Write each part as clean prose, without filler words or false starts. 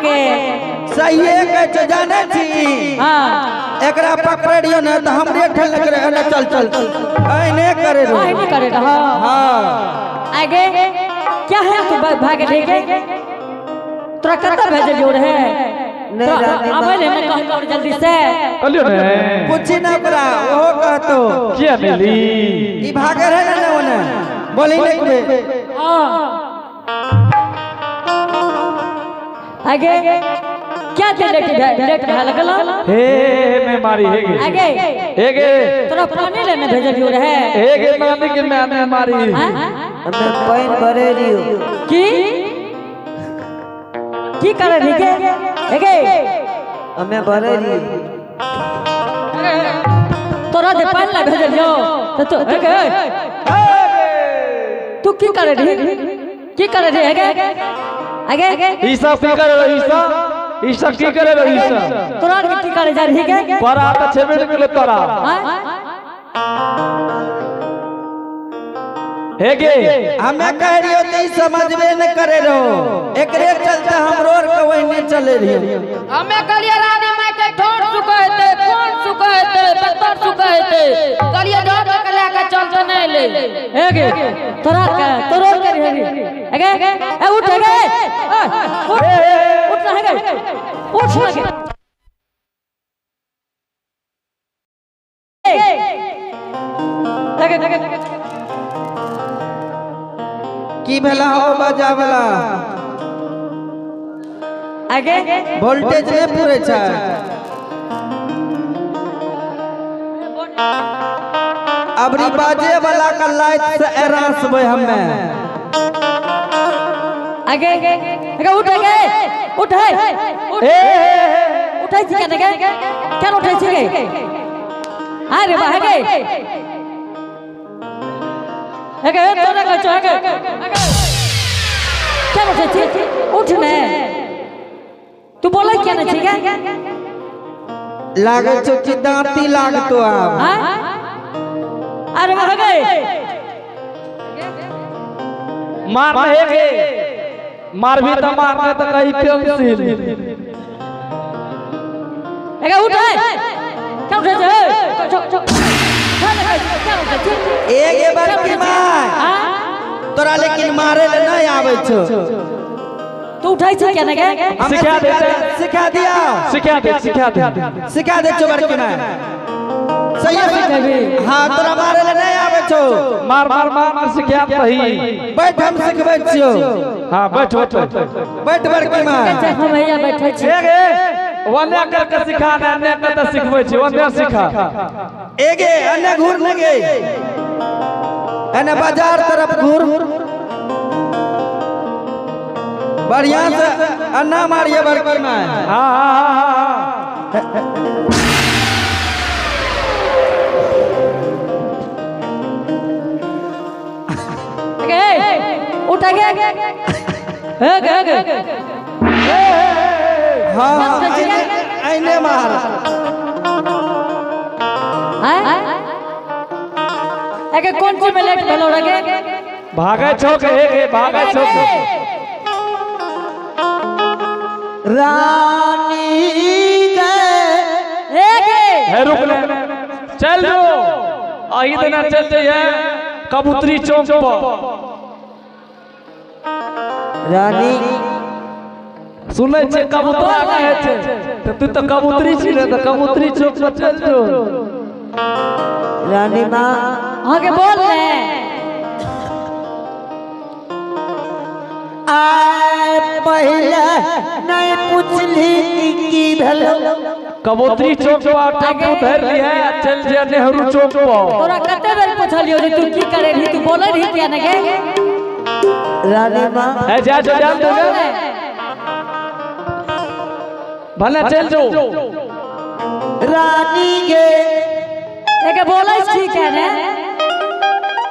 आगे सही है के जाने छी। हां एकरा पकड़ रियो न त हमरे ठल करे न चल चल ऐने करे रो ऐने करे रहो। हां आगे क्या है तू भागे ठीक है तोरा कत भेजलियो रहे नहीं रानी आबै ले न कह कर जल्दी से कहलियो ने पूछी ना ओकरा ओहो कहतो किया मिली ई भागे रहे न ओने बोली ने कबे। हां आगे क्या ते लेट लेट भा लगल हे मैं मारी हे गे आगे हे गे तोरा पानी लेने भेजलियो रहे हे गे नानी के मैं मारी हमें पानी भरे रियो की की करे रही के एगे हमें भरे रियो तोरा जे पानी ला भेजलियो त तू एगे तू की करे रही एगे आगे ई सब की करे रही ई सब की करे रही तोरा के की करे जा रही के परा त छेबे न केलो तोरा हे गे हमें कह रहियो त ई समझबे न करे रहो एकरे चलते हमरो के ओहने चले रहियो। हमें कहलिए रानी माई के ठोर सुखैते कोन सुखैते पत्थर सुखैते कहलिए डर के लेके चलते नहीं ले हे गे तोरा के तोरो के रही आगे ए उठ गे उठ उठ रह गे उठ गे आगे की भेला हो बाजा वाला आगे वोल्टेज नहीं पूरे छै अबरी बाजे वाला का लाइट से एरासबै हमें। आगे आगे उठ गे उठ है उठै छी केने गे केन उठै छी गे अरे बा गे आगे तोरा के छो आगे केन उठै छी उठ ने तू बोलै केने छी गे लागै छौ कि दांती लागतो आब। हां अरे बा गे मार हे गे मार भी त मारने त कहीं पेंसिल आगे उठ है केन उठै छी चो चो एक बड़की माय तोरा लेकिन मारे ले नहीं आबै छौ। तू उठै छी केने गे सिखा दे सिखा दिया सिखा दे सिखा दे सिखा दे छौ बड़की माय सही है। हां तोरा मारे ले नहीं आबै छौ मार मार मार मार सिखा सही बैठ हम सिखबै छियौ। हां बैठ बैठ बैठ बड़की माय हम हैया बैठै छी हे गे वन्या करके सिखा ने अन्य के त सिखबै छी वन्या सिखा एगे अन्य घूर न गे एने बाजार तरफ घूर बढ़िया से अन्ना मारिए बड़की माय। हां हां हां आगे उठ गे हे गे गे हां ऐने मार हां आगे कौन चीज में लेट भेलो रे भागै छौ के हे गे भागै छौ के रानी गे हे गे हे रुक ले चल जो आही दिना चल जइहे कबूतरी चौक पर रानी सुनै छै कबूतरा कहै छै त तू त कबूतरी छी ने त कबूतरी चौक पर चल जो रानी माँ आगे बोल ने आए पहले नहीं पूछली की भेलो कबूतरी चौक पर टेम्पू धर ली है चल जे नेहरू चौक पर तोरा कते बेर पूछलियो जे तू की करे रही तू बोलै रही किया ने गे रानी माँ है जा जो जान दे भले चल जो रानी गे एके बोलै छी के ने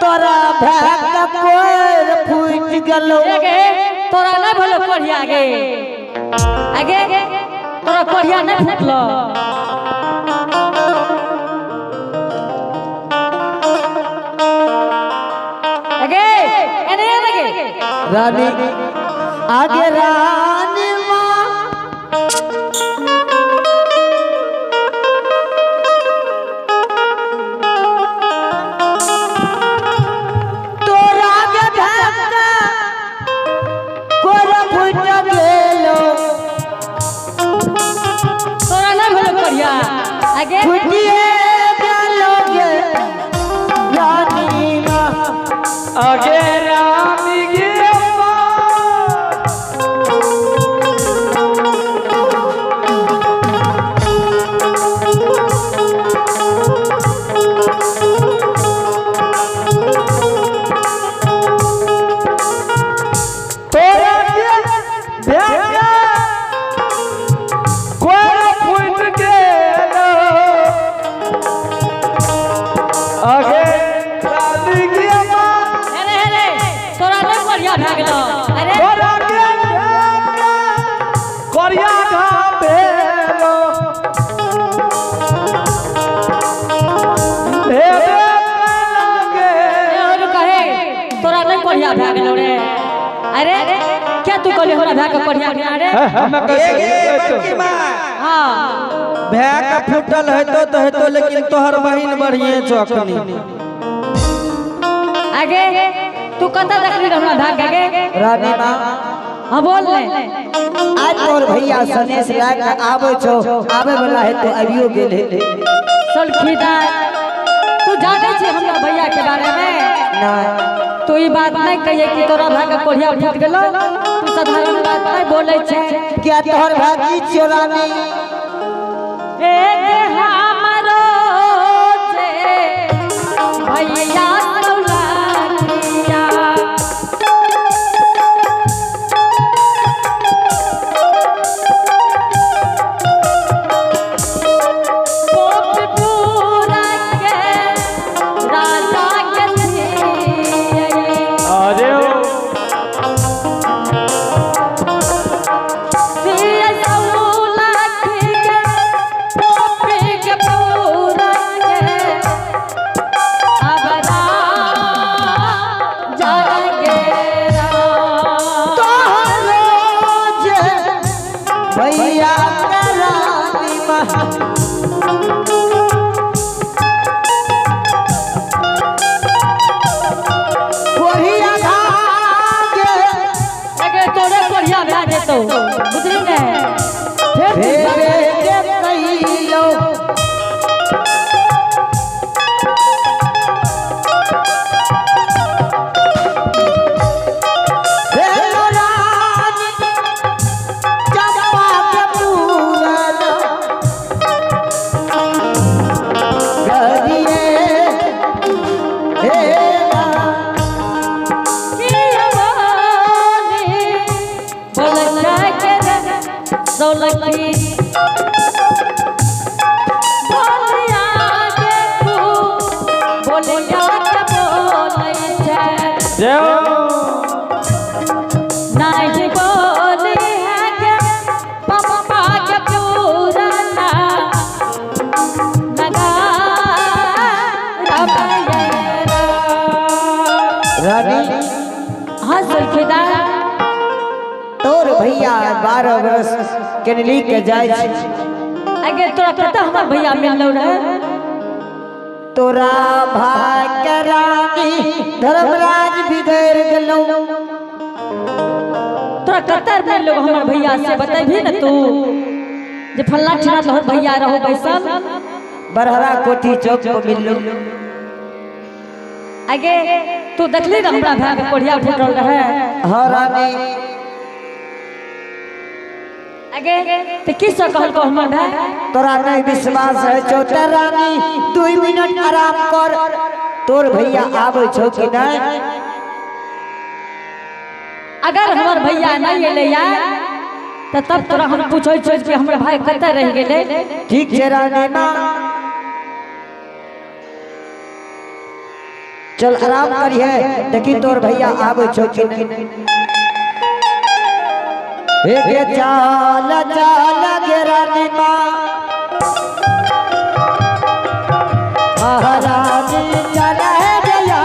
तोरा भाग कोर फूट गेलो एके तोरा नहीं भलो कोढ़िया गे आगे तोरा कोढ़िया नहीं फूटलो आगे एने आगे रानी आगे रानी माँ रे। अरे क्या तू कहली हमरा भाई के कोढ़िया के अरे? हमें ए कैसे गे बड़की माँ, हाँ भै का फूटल हेतो तो हेतो, लेकिन तोहर बहिन बढ़िए छौ अखनी। आगे तू कत देखली हमरा भाई के गे? रानी माँ हाँ बोल ले। आज तोर भैया सनेश लाए के आवे छो, आवे वाला है तो अभियो गेल है। सलखीदार तू जाने छी हमरा भैया के बारे में? ना तू ई बात नहीं कहिए कि तोरा भाई के कोढ़िया फूट गेलो, तू साधारण बात नहीं बोले छे। क्या तोहर भाई की छियो रानी? एक हमरो जे भैया सौलाखिया, पोपपुरा के राजा के छियै। अरे ओ सिया सौलाखी के पोपी के पूरा के अब राजा के राम। तोहरो जे भैया के रानी माँ कोढ़िया भागे अगे तोरे कोढ़िया भए जेतौ, बुझली ने? फेर तू फेरे के कहियो भेलो रानी चंपा के पूरन गरिए हे राम। किया बोली, बोलचा के सौलखी। बोलिया के तू, बोलिया के बोलै छै। जय हो। नाही बोली है के पप्पा के पूरना लगा रबैया। रानी हाँ सलखीदार तोर भैया 12 बरस केनली के जाय छै। अगे तोरा कतऽ हमर भैया मिललो रहे? तोरा भाई के रानी धर्मराज बिगड़ गेलौ। तोरा कतऽ मिललो हमर भैया से बतेबही ने तू, जे फल्ला ठिना तोहर भैया रहो बैसल। बरहरा कोठी चौक पर मिललो। अगे तू देखली ने हमरा भाई के कोढ़िया फूटल रहे? हाँ रानी अगे ते की सब कहलको हमर भाई? तोरा नहीं विश्वास है छौ त रानी 2 मिनट आराम कर, तोर भैया आबै छौ कि नहीं? अगर हमर भैया नहीं एलै यार त तब तोरा हम पूछै छियौ कि हमर भाई कतऽ रहि गेलै। ठीक छै रानी माँ, चल आराम करिहे, देखी तोर भैया आबै छौ कि नहीं। हे गे चाल चाल गे रानी माँ, महारानी चल गया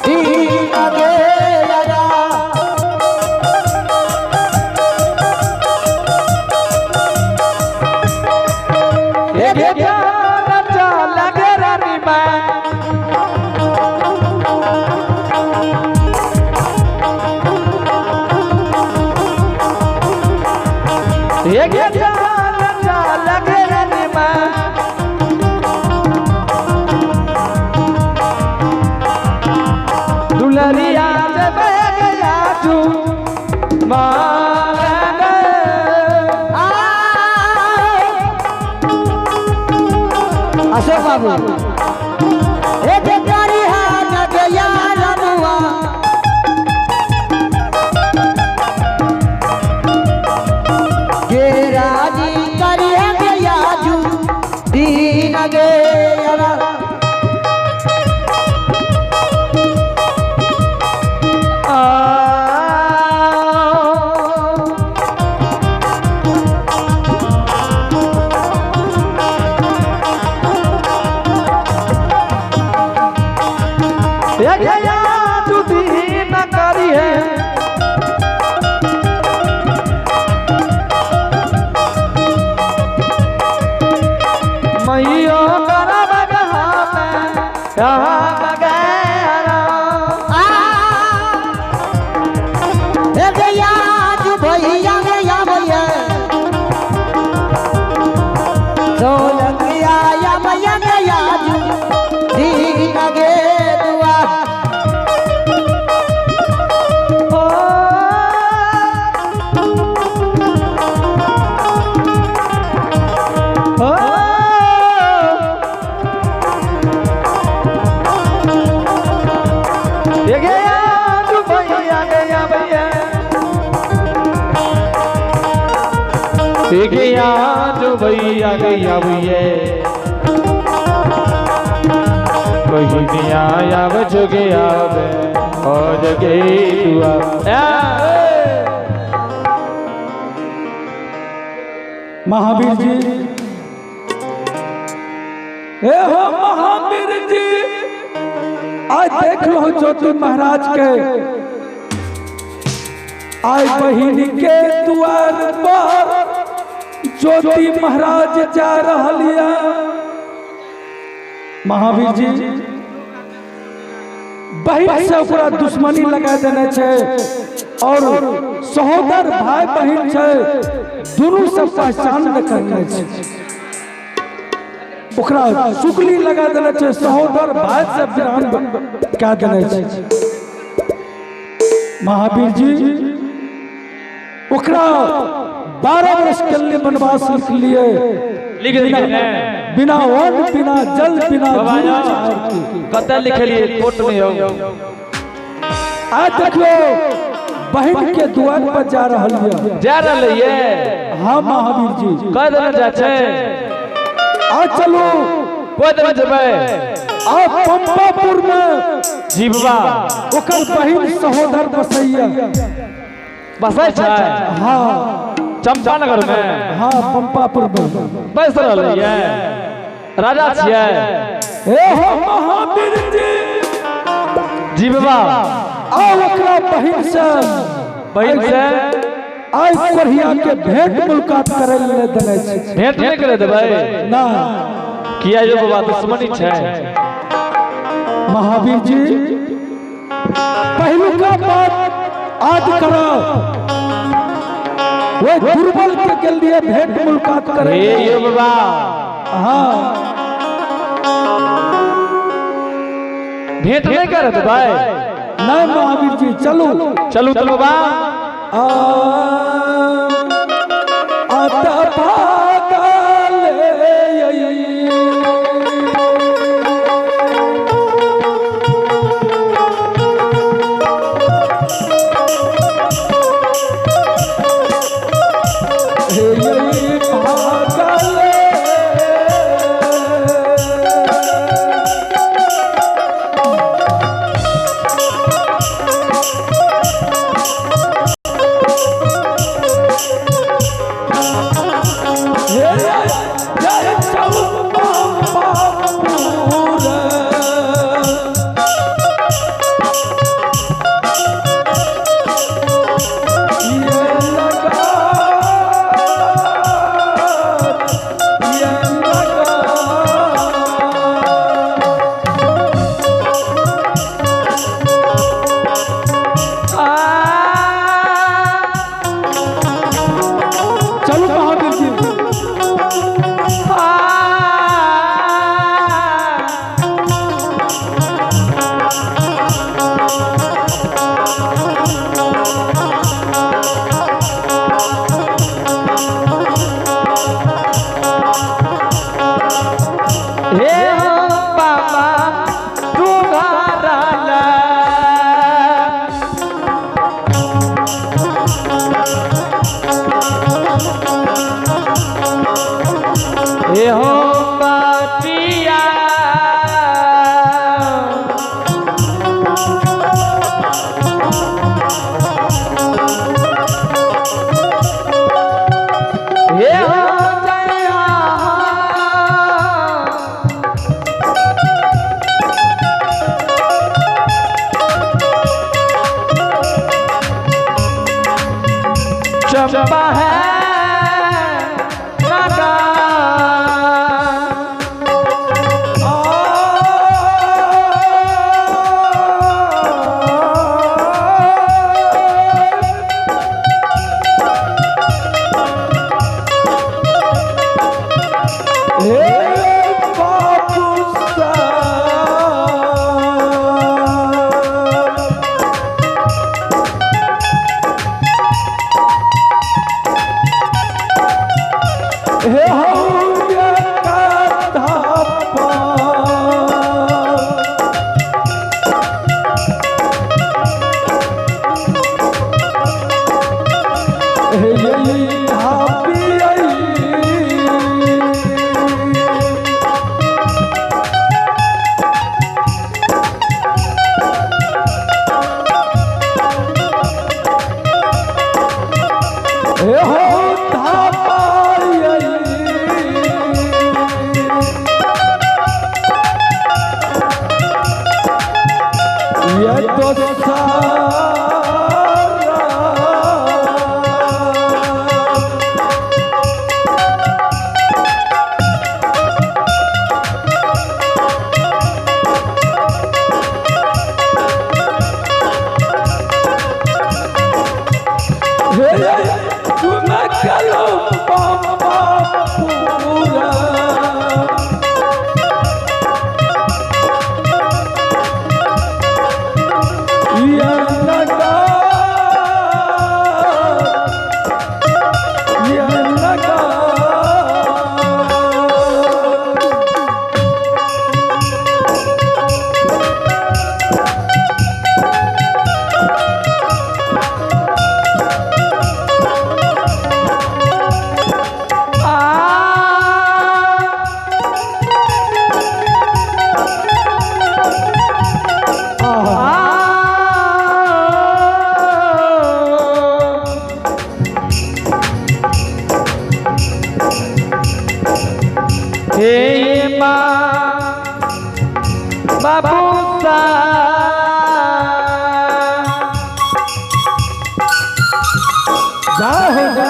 दीन गे लगा। हे गे चाल चाल गे रानी माँ, हे गे चाल चाल गे रानी माँ, दुलरिया जब गया तू मांग। अशोक बाबू हे बेकारी हाथ गया रमुआ, गे राजी करिया गया जू दीन गे अरा। आ ए आज भैया गया भैया ढोलकिया या भैया गया दीन गे दुआ। जो भैया गैया भैया कहीं आया जुगे आवे और जगे दुआ। महावीर जी, ए हो महावीर जी, आज देख लो ज्योति महाराज के आज बहिन के द्वार पर ज्योति महाराज जा रहा। महावीर जी बहिन से ओकरा दुश्मनी लगा देने छे और सहोदर भाई बहिन छे दोनों से पहचान न करने छे, ओकरा चुगली लगा देने छे, सहोदर भाई से विरान कह देने छे। महावीर जी ओकरा 12 वर्ष के लिए वनवास लिख लिए, लिख दिए बिना अन्न बिना जल बिना कत लिखलिए कोर्ट में हो। आज देखियो बहन के द्वार पर जा रहा है, जा रहा है। हाँ महावीर जी कह देना चाहे आज चलो कोई देना जबे आप पंपापुर में जीववा ओकर बहन सहोदर बसैया बसै छै। हाँ चंपानगर में। हाँ पंपापुर में बस रहलै ये राजा छियै। ए हो महावीर जी जीववा आ ओकरा बहन से आइ कोढ़िया के भेंट मुलाकात करे ले देने छै। भेंट नहीं करे देबै ना किया जो बाबा दुश्मनी छै। महावीर जी पहलुका बात याद करो, वो दुर्बल के लिए भेंट मुलाकात करे। हे यो बाबा हाँ भेंट नहीं करे देबै नहीं महावीर जी चलो चलू तो बाबा। आता भागल चलो महावीर जी। हे बाबा तू घरला हे हो बतिया हे हो जया। चंपा है नगा। हे हो धापाई। ये तो सारा हे तुम कलो पापा पूरा। ये नगा, ये नगा। हे माँ बाबू सा जा हो जा।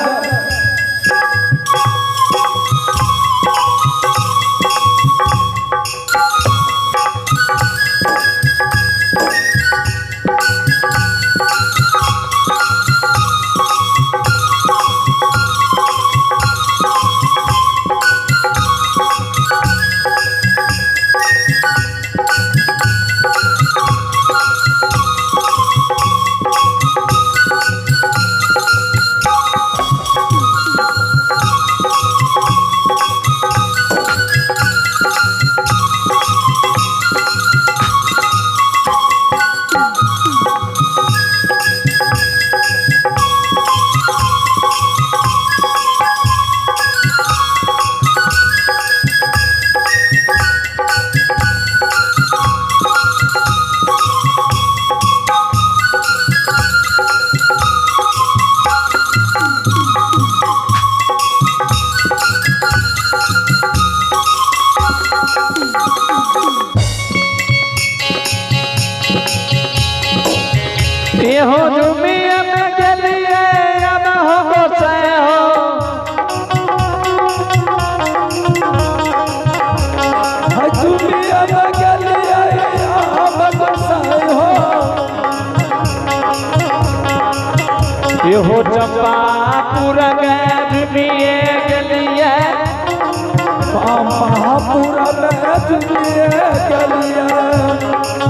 हो जुमिया में गेलिए अब हो गोसाई हो। है दुनिया में गेलिए अब गोसाई हो। हो चंपापुर गए गेलिए। महापुरा में दुनिया गेलिए।